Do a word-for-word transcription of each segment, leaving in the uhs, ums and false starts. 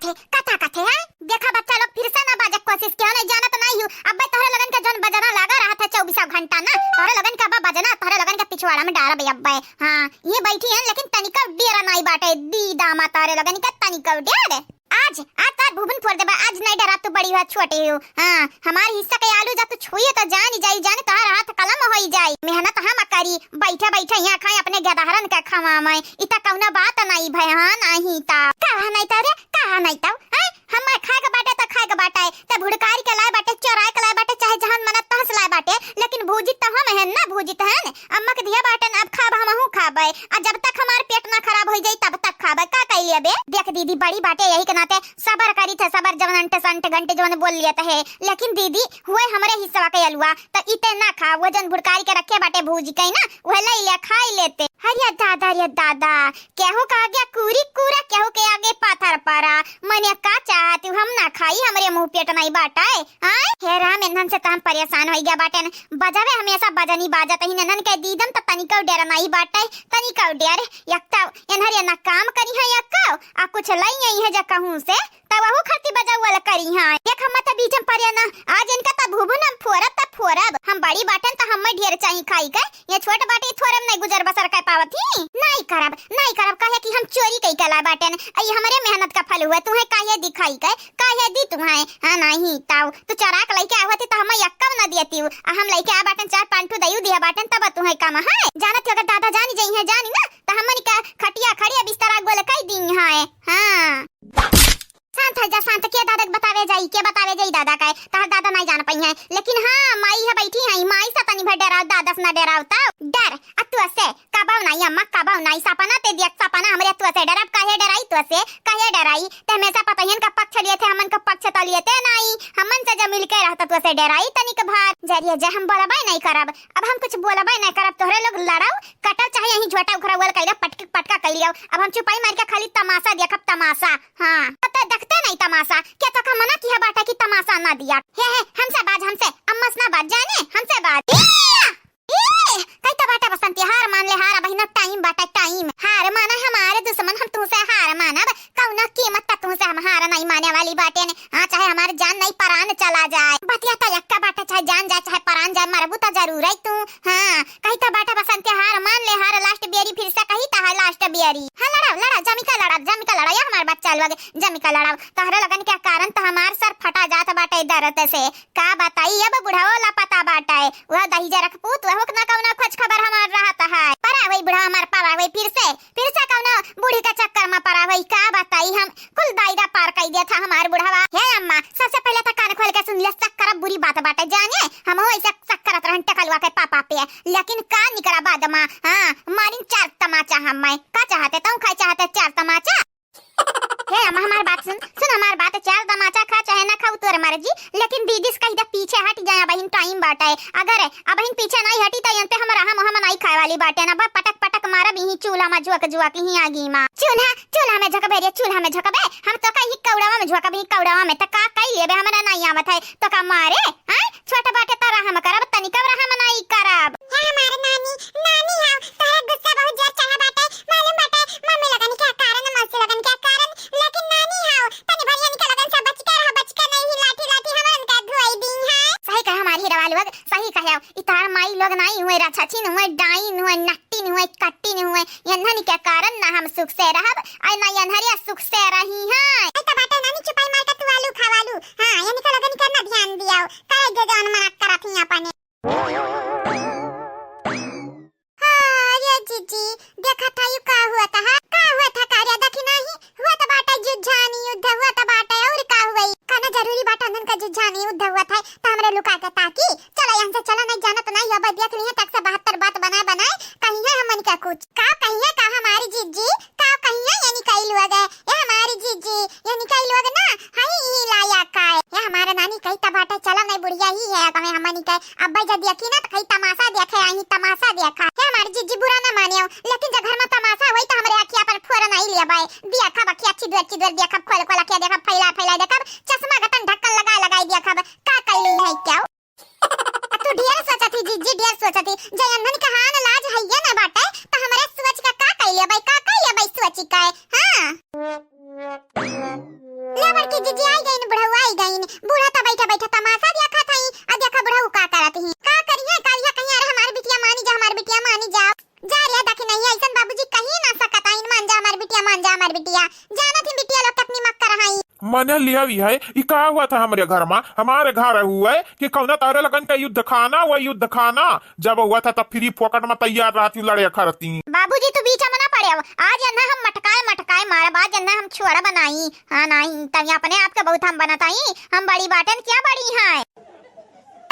थे, कथा कथे है। देखा बच्चा लोग, फिर से ना बाजे कोशिश किहो, नहीं जानत नहीं हूँ। अब्बे तोहरे लोगन के जौन बजना लागा रहा था चउबीसों घंटा ना, तोहरे लोगन के अब्बे बजना, तोहरे लोगन के पिछवाड़ा में डारब अब्बे। हाँ, ये बैठी है, लेकिन तनिका डेरा नहीं बाटे, दी दामा तोहरे लोगन के तनिका डेर। आज, आज तार भुवन फोड़ देबा, आज नहीं डरा, तू बड़ी हो, छोटी हो। हाँ, हमार हिस्सा के आलू जा तू छुई तो जानी जाई, जानी तोहार हाथ कलम होई जाई। मेहनत हम करी, बैठे बैठे यहाँ खाए, अपने गदहरन के खवावे। इ त कौनो बात नहीं भय, हाँ, नहीं त। कहा नहीं त रे, कहा नहीं त, हैं? हमार खाए के बाटे त खाए के बाटे, त भुड़कारी के लाए बाटे, चोराए के लाए बाटे, चाहे जहन मन तहस लाए बाटे, लेकिन भूजित त हम हन ना, भूजित हन। अम्मा के दिया बाटन, अब खाब हमहू खाबे। आ जब तक हमार पेट ना खराब होई जाई, तब तक खाबे। का कइले बे? देख दीदी, बड़ी बाटे, यही के नाते सबर करी थे, सबर जवन अंट संट घंटे जवन बोल लिया थे। लेकिन दीदी, हुए हमरे हिस्सा के अलुआ, त इते ना खा, वो जन भुड़कारी के रखे बाटे भूजी कहीं ना, वह ले ले, खाई लेते। अरे दादा, अरे दादा, केहू के आगे कूरी कूरा, केहू के आगे पाथर परा। मने का चाहती हूँ, हम ना खाई, हमरे मुंह पेट नहीं बाटे। आय, हे राम, इन्हन से त हम परेशान होई गया बाटेन। बजावे हमेशा बजनी बाजत ही, इन्हन के दीदन त तनिको डेरा नहीं बाटे, तनिको डेर। एक त इन्हर ये ना काम करी है, एक आ कुछ लई आई है जा कहूँ से, त वहू खाती बजावल करी है। देख हम त बीच में पड़े ना, आज इनका त भुभुन हम फोरब त फोरब। हम बड़ी बाटेन त हम ढेर चाही खाई के, ये छोट बाटे थोरम नहीं गुजर बसर कर पावत ही। नहीं करब, नहीं करब, कहे कि हम चोरी कई के ला बाटेन, आई हमरे मेहनत का फल हुए, तुम्हें काहे दिखाई के, काहे दी तुम्हें? हाँ, नहीं ताऊ, तू चोरा के लइके आवत ही त हम यक्कम न दियती हूँ। आ हम लइके आ बाटन चार पाँच ठू दयू दिया बाटन, तब तुम्हें कम है। जानत हो अगर दादा जानी जाई है, जानी ना, त हमन का खटिया खड़िया बिस्तरा गोल कई दी है। हाँ। शांत हो जा, शांत। के दादा के बतावे जाई, के बतावे जाई दादा का? तहर दादा नहीं जान पाई है। लेकिन हाँ, माई है बैठी है, माई से तनी भर डराव, दादा से ना डराव, ताऊ डर। आ तू से कबाऊ नहीं अम्मा, कबाऊ नहीं। सपना ते दिया, सपना हमरे तू से डरब, काहे डराई तू से, काहे डराई? ते हमेशा पतोहियन का पक्ष लिए थे, हमन का पक्ष तो लिए थे नहीं। हमन से जब मिलके रहता तू से डराई तनिक भर। जरिए जे हम बोलबे नहीं करब, अब हम कुछ बोलबे नहीं करब। तोहरे लोग लड़ाओ, कटो, चाहे यहीं झोटा उखरौल कइला, पटक पटका कइलियो। अब हम चुपाई मार के खाली तमाशा देखब, तमाशा। हाँ, अब तो देखते नहीं तमाशा। के तो का मना किया बाटा कि तमाशा ना दिया? हे, हे, हमसे बाज, हमसे। अम्मा से ना बाज, जाने, हमसे बाज। ए! ए! कई तो बाटा बसंती, हार मान ले, हार, अबहिन टाइम बाटा, टाइम। हार माना हमारे दुश्मन, हम तुमसे हार मानब। कौनो कीमत पे तुमसे हम हार नहीं माने वाली बाटेन। हाँ, चाहे हमार जान नहीं, परान चला जाए। बतिया तो यक्का बाटा, चाहे जान जाए, चाहे परान जाए, मरबू तो जरूर है तू। हाँ, कही तो बाटा बसंती, हार मान ले, हार लास्ट बियरी, फिर से कही तो है लास्ट बियरी। हाँ, लड़ाओ, लड़ाओ, जमी का लड़ाओ, जमी का लड़ाओ, या हमार बच्चा लोग, जमी का लड़ाओ। तोहरे लोगन के कारण तो हमार सर फटा जात बाटे दर्द से। का बताई, अब बुढ़ाओ लापता बाटे। वह दहिजर के पूत, वह ना कौनो खोज खबर हमार रहत है। परा वही बुढ़ा हमार, परा वही फिर से, फिर से कौनो बूढ़ी के चक्कर में परा वही। का बताई हम, कुल दायरा पार कई दिया था हमार बुढ़ावा। हे अम्मा, सबसे पहले तो कान खोल के सुन ले, शक करब बुरी बात बाटे जाने। हम हो ऐसे शक करत रहन टकलुआ के पापा पे, लेकिन का निकला बाद में, हाँ, मारिन चार तमाचा हम। मैं का चाहते, तू खाए चाहते चार तमाचा? हे अम्मा, हमार बात सुन, सुन हमार बात, चार तमाचा खा चाहे ना खा, उ तोर मर्जी, लेकिन दीदी से कही दे पीछे हट जाए, अबहिन टाइम बाटे। अगर अबहिन पीछे नहीं हटी तो यन पे हम रहम हम नहीं खाए वाली बाटे ना, बस पटक पटक मारब यहीं चूल्हा में झुक झुक ही आगी में। चूल्हा, चूल्हा में झुकबे रे, चूल्हा में झुकबे, हम तो कहीं कौड़ावा में झुकब ही कौड़ावा में, तो का कई लेबे, हमरा नहीं आवत है तो का मारे, हाँ? छोट बाटे तो रहम करब, तनिक रहम नहीं करब। हे हमार नानी, नानी हाउ, तोहरे गुस्सा बहुत जोर चढ़ा बाटे, मालूम बाटे, मम्मी लोगन के कारण, मौसी लोगन के कारण, लेकिन नानी हाउ, तनी भरियन के लोगन से बच के रह, बच के नहीं, लाठी, लाठी हमरन के धुआई दी है। सही कहा हमार हीरा वाली लोग, सही कहा। ई तार माई लोग नाई हुए, राछछिन हुए, डाइन हुए, नट्टिन हुए, कट्टिन हुए, यन्हन के कारण ना हम सुख से रहब, आई ना यन्हरिया सुख से रही है। आई तो बाटे नानी, चुपाई मार के तू आलू खा आलू। हाँ, यन्ही के लोगन के ना ध्यान दियाओ, काहे जे जौन मना करत ही अपने। हाँ, ये जीजी, देखत हई का हुआ था, हाँ? का हुआ था, कार्या देखी नाही? हुआ तो बाटे जुझानी युद्ध, हुआ तो बाटे, और का हुआ? ई कौनो जरूरी बाटे उनका जुझानी युद्ध हुआ था, तो हमरे लुका के ताकी? चलो यहाँ से चलो, नहीं जानत नहीं, अब देख ली है, तक से बहत्तर बात बनाए बनाए, कहीं है हमन का कुछ? का कहीं है, का हमारी जीजी? का कहीं है, ये निकाल हुआ गए? ए हमारी जीजी, ये निकाल हुआ गए ना, हई ही लाया का है? ये हमारे नानी कही तबाटे, चलो नहीं बुढ़िया ही है, कहे हमनी के अब भाई जब देखी ना तो कहीं तमाशा देखे आई, तमाशा देखा। हे हमारी जीजी बुरा ना माने हो, लेकिन जब घर में तमाशा होई तो हमरे अखिया पर फोरन आई लिया बाय। देखा बखिया चिदर चिदर देखब, खोल खोल अखिया देखब, फैला फैला देखब, चश्मा गतन ढक्कन लगा लगाई देखब, का कैली है क्या? आ तू ढेर सोचत ही जीजी, ढेर सोचत ही। जे अनधन के हान लाज हइये ना बाटे, तो हमरे सोच का का कैले बाय, का कैले बाय सोच का? हाँ। गईन। बूढ़ा त बैठा बैठा तमाशा देखत हई, आ देखा बुढ़ऊ का करत ही, का करिहे, करिहे कहीं, "अरे हमार बिटिया मानी जा, हमार बिटिया मानी जा।" जा रे दखिनैया, अइसन बाबूजी कहीं ना सकत आइन, "मान जा हमार बिटिया, मान जा हमार बिटिया।" जानत ही बिटिया लोग कितनी मक्कर हई। मने लिया भी है, ई का हुआ था हमरे घर मा? हमारे घर हुआ है कि कौना तारे लगन का युद्ध खाना, वह युद्ध खाना। जब हुआ था तब फ्री फोकट मा तैयार रहती लड़े खरती। बाबूजी तू बीच मा ना पड़े हो। आज एन्ना हम मटकाए मटकाए मारब, आज एन्ना हम छोड़ब नाई। हाँ नाई, तब अपने आप के बहुत हम बनत हई, हम बड़ी बाटेन क्या बड़ी हैं?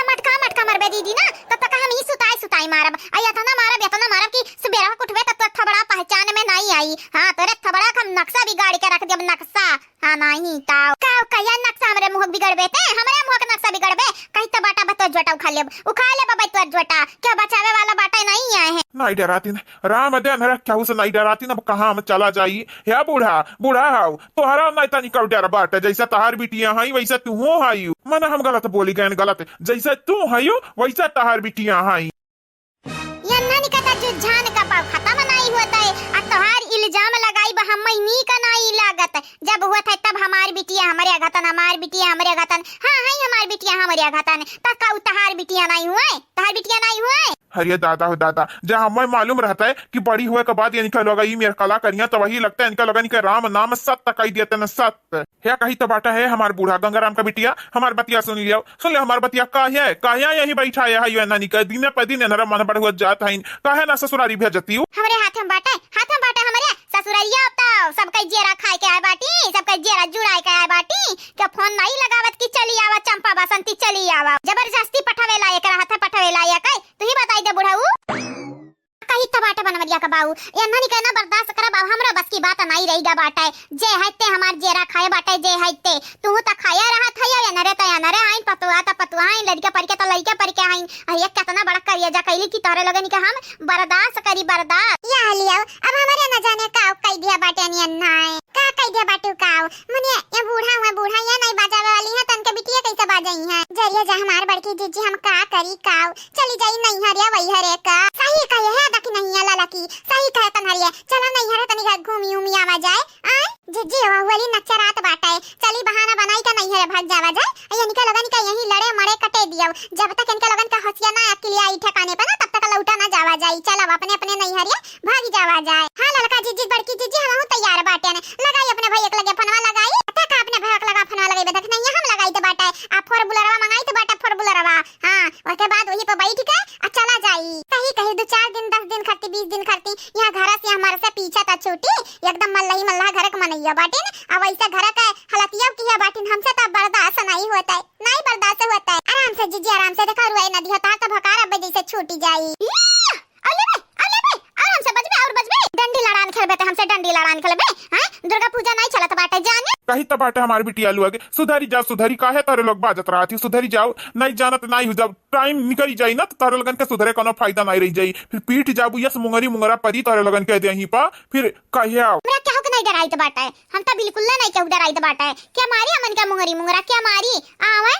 मटका मटका मरबे दीदी ना, तब तक हम ई सुताई सुताई मारब। आ एतना मारब, एतना मारब कि सुबेरा के उठबे तब तोर थबड़ा पहचान में नाई आई। हाँ, तोरे थबड़ा के हम नक्शा बिगाड़ के रख देब, नक्शा। हाँ, नाई ताऊ। का कहिया नक्शा हमरे मुँह के बिगड़बे ते? हमरे मुँह के नक्शा बिगड़बे? कही त बाटा बा तोर जोटा उखाड़ लेब। उखाड़ लेब बा तोर जोटा। केहू बचावे वाला बाटा नाई आए हैं। नाई डरातीन, राम दे अन्हरा केहू से नाई डरातीन, अब कहाँ हम चला जाई? हे बूढ़ा, बूढ़ा हाउ, तोहरा नाई तनिको डर बाटे, जैसे तहार बिटिया हई, वैसे तूहू हई। मने हम गलत बोली गएन, गलत। जैसे तू हई, वैसे तहार बिटिया हई। एन्हनी का त जुझान का पाव खतम नाई होत है, आ तोहार इल्जाम लगाइब हमही नीक नाई लागत। जब होत है तब हमार बिटिया हमरे अगतन, हमार बिटिया हमरे अगतन। हाँ, हई हमार बिटिया हमरे अगतन। त का उ तहार बिटिया नाई हुए? तहार बिटिया नाई हुए? अरे दादा हो दादा, जा हमें मालूम रहता है कि बड़ी हुए के बाद इनका लोग ई मेर कला करिया, तो वही लगता है इनका लोगन के राम नाम सत्य कही देते न, सत्य। हे कही तो बाटा है हमार बूढ़ा गंगाराम का बिटिया, हमार बतिया सुन लियो, सुन ले हमार बतिया, काहे, काहे यहीं बैठा है, है यो नानी का, दिने पे दिन एनहरा मन बढ़ हुआ जात है, काहे ना ससुरारी भेजती हूँ? हमरे हाथ में बाटे, हाथ में बाटे हमरे, ससुररिया अब तो सबके जेरा खाए के आए बाटी, सबके जेरा जुड़ाए के आए बाटी, के फोन नाई लगावत कि चली आवा चंपा बसंती चली आवा, जबरदस्ती पठावे लायक रहत है, पठावे लायक है, तू ही बताई दे बुढ़ऊ। कही त बाटे बनवरिया का बाऊ, एन्हनी के ना बर्दाश्त करब, अब हमरा बस की बात नाई रही गा बाटे। जे है ते हमार जेरा खाए बाटे, जे है ते। तू त खाए रहत है, एनहरे त एनहरे आइन, पतुआ त पतुआ आइन, लड़के परिके त लड़के परिके आइन। अरे केतना बड़ा करिया जा कैली कि तोहरे लोगन के हम बर्दाश्त करी, बर्दाश्त। या लियो, अब हमरे न जाने का कह दिया बाटे नियन नाय। का कह दिया बाटू काव? मने ये बूढ़ा हुआ, बूढ़ा ये नहीं बाजावे वाली है, तनके बिटिया कैसे बाजई है? जरिया जा हमार बड़की जीजी, हम का करी काव? चली जाई नैहरिया वैहरे का। सही कहे है दखिनैया ललकी, सही कहे तनहरिया। चला नैहरे तनी घ-, घूमी उमी आवा जाए। आय, जीजी, वह वाली नच्चा रात बाटे। चली बहाना बनाई का नैहरे भाग जावा जाए। आ इनके लोगन का यहीं लड़े मरे कटे दियो। जब तक इनके लोगन का होशिया ना अकिलिया आई ठिकाने पे ना, तब तक लौटा ना जावा जाई। चला अपने अपने नैहरिया भाग जावा जाए। हाँ ललका जीजी, बड़की जीजी, हमहू तैयार बाटे ने। लगाई अपने भैया के लगे फोनवा लगाई। ते का अपने भैया के लगा फोनवा लगाई, दखिनैया हम लगाई तो बाटे। आ फोर बुलरवा मंगाई तो बाटे, फोर बुलरवा। हाँ, ओके बाद वही पे बैठ के आ चला जाई। सही कही, दो चार दिन, दस दिन खरती, बीस दिन खरती, यहाँ घर से हमारे से पीछा त छूटी। एकदम मल्लही मल्लाह घर के मनैया बाटिन। अब ऐसे घर के हालतिया किया बाटिन, हमसे तो बर्दाश्त नहीं होता है, नहीं बर्दाश्त होता है। आराम से जीजी, आराम से, देखा रुआई नदी होता है तो भकार अब जैसे छूटी जाई। ई! अले बे, अले बे, आराम से बजबे और बजबे। डंडी लड़ान खेलबे ते हमसे, डंडी लड़ान खेलबे, हैं? दुर्गा पूजा नहीं चलत बाटे जाने। कही त बाटे हमार बिटिया लुआ के, सुधरी जाओ, सुधरी, काहे तारे लोग बाजत रहत ही, सुधरी जाओ, नहीं जानत नहीं हो, जब टाइम निकल जाई ना तो तारे लोगन के सुधरे कोनो फायदा नहीं रह जाई, फिर पीट जाबू यस मुंगरी मुंगरा परी तारे लोगन के देही पा, फिर कहे आओ। हमरा केहू के नहीं डराइत बाटे, हम त बिल्कुल नहीं केहू डराइत बाटे। के मारी हमन के मुंगरी मुंगरा, के मारी? आवे,